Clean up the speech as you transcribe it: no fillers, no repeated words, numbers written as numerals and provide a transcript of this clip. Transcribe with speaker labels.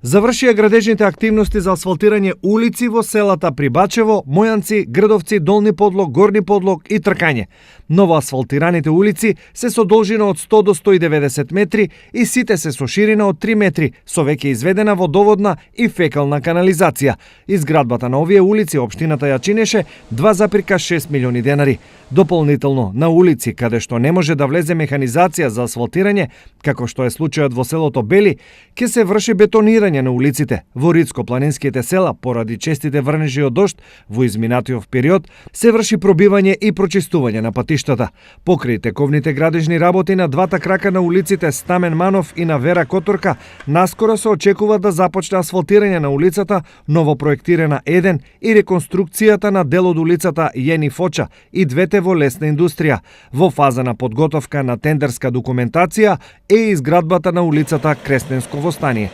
Speaker 1: Завршија градежните активности за асфалтирање улици во селата Прибачево, Мојанци, Грдовци, Долни Подлог, Горни Подлог и Тркање. Ново асфалтираните улици се со должина од 100 до 190 метри и сите се со ширина од 3 метри, со веќе изведена водоводна и фекална канализација. Изградбата на овие улици општината ја чинеше 2,6 милиони денари. Дополнително, на улици каде што не може да влезе механизација за асфалтирање, како што е случајот во селото Бели, ќе се врши бетонирање на улиците. Во Рицко-планинските села, поради честите врнежи од дожд во изминатиот период, се врши пробивање и прочистување на патиштата. Покрај тековните градежни работи на двата крака на улиците Стамен Манов и на Вера Которка, наскоро се очекува да започне асфалтирање на улицата Новопроектирана 1 и реконструкцијата на дел од улицата Јени Фоча и двете во лесна индустрија. Во фаза на подготовка на тендерска документација е изградбата на улицата Кресненско во Стание.